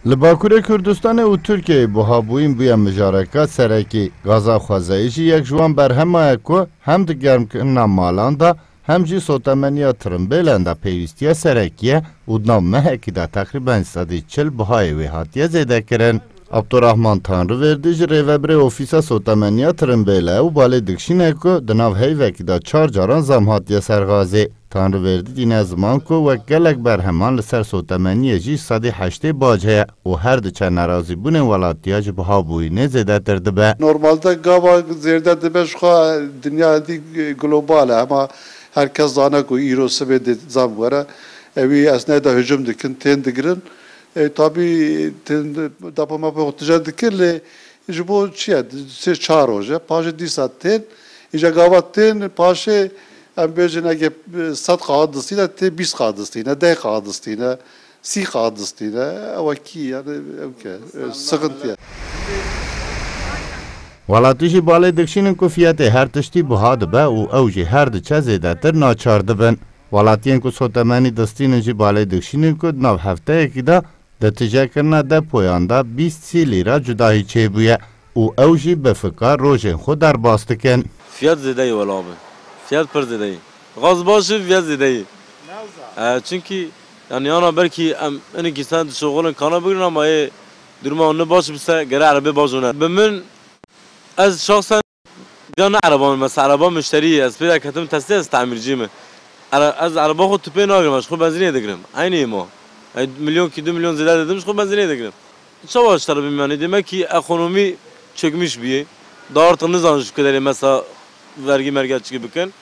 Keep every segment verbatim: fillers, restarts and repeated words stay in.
Li Bakurê Kurdistanê û Tirkiyeyê buhabûyîn bûye mijareka serekî. Gaza xwezayî jî yek ji wan berhema ye ku hem di germkirina malan de hem jî sotemeniya tirimbêlan de pêwîstiya serekî ye û di nav mehekî de teqrîben sedî çil bihayê wê hatiye zêdekirin. Abdurrahman Tanrıverdi ji rêvebirê Ofîsa Sotemeniya Tirimbêle û balê dikişîne ku di nav heyvekî de çar caran zam hatiye ser gazê. Tanrıverdi dîne ziman ku wek gelek berheman li ser sotemeniyê jî sedî heştê bac heye û her diçe nerazîbûnên welatiya ji bihabûyînê zêdetir dibe. Normalde gava zêde dibe ji xwe dinya hindî global e, hema her kes zane ku îro sibê dê zam were. Ewî esneyê de hicûm dikin, tên digirin. E, tabî tên depo mepo tije dikir, lê ji bo çi ye? Sê çar roj e. Paşê dîsa tên, îca gava tên, paşê em bêjin ege sed qaxa distîne, tê bîst qaxa distîne, deh qaxa distîne, sî qaxa distîne. Ew e kî, yani ew ke, e, sıkıntı ye. Welatî jî balê dikişînin ku fiyetê her tiştî buha dibe û ew jî her diçe zêdetir naçar dibin. Welatiyên ku sotemenî distînin jî balê dikişînin ku di nav hefteyekî de di tijekirina depoyan de bîst sî lîra cudahî çêbûye û ew jî bi fikar rojên xwe derbas dikin. Fiyat zêde ye wela abi. Fiyat pir zêde ye. Gaz baş e, fiyat zêde ye. E, çünkü yani yana belkî em hinekî sen dişoxulin kana bigrin ama ê duruma ne baş bise gere erebê baş ne. Bi min ez şahsen ya ne ereba min, mesela ereba müşterî ye, ez pê de ketim testê, ez temircî me. Ere-, ez ereba xwe tu pê nagirim, ez xwe benzinê digirim. Eynî ma. Ey milyon ki du milyon zêde dedim, ji xwe benzinê digirim. Çawa ji te re bimîne? Demek ki ekonomî çökmüş bûye. Da artık nizan ji ku derê mesela vergi merge çiki bikin.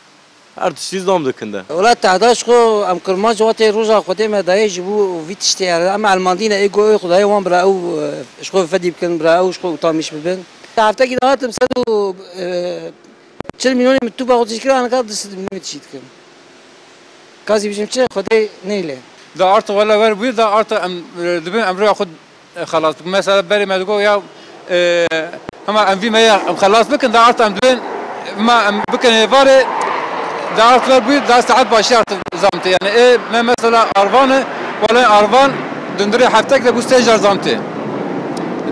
Her tiştî zam dikin de. Wela tehda ji xwe em kirmanc watê roja Xwedê me dayê ji bo vî tiştê ere. Em elmandî ne ê go ê Xwedayê wan bira ew, e, ji xwe fedî bikin, bira ew ji xwe utanmîş bibin. Heftekî dahatim sed û, e, çil milyonê min tu ba xwe tişt kira, nika du sed milyonê tişt dikim. Kazî bijim çi, Xwedê neyle. Da artık wela wer bûye, da artık em, e, dibin em rêya xwe xelas bikin. Mesela berê me digo ya, e, hema em vî me ya em xelas bikin, da artık em dibin ma em bikin êvarê, da artık wer bûye, da saet başî artık zam tê. Yani ê me mesela arvan e, wela arvan dundirê heftek de bû sê jar zam tê.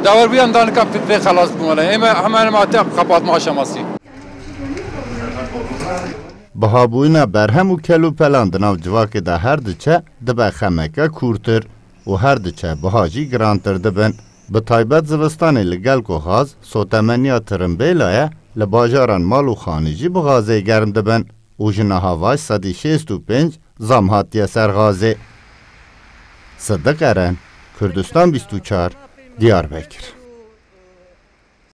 Da wer bûye em da nika pê, pê xelas bikin wela. Ê me hemen hemen te kapatma aşaması. Bihabûyîna berhem û kelûpelan di nav civakê de her diçe dibe xemeke kûrtir û her diçe biha jî girantir dibin. Bi taybet zivistanê li gel ku xaz sotemeniya tirimbêla ye, li bajaran mal û xanî jî bi xazê germ dibin û ji niha vaj sedî şêst û pênc zam hatiye ser xazê. Sidiq Eren, Kurdistan bîst û çar, Diyarbekir.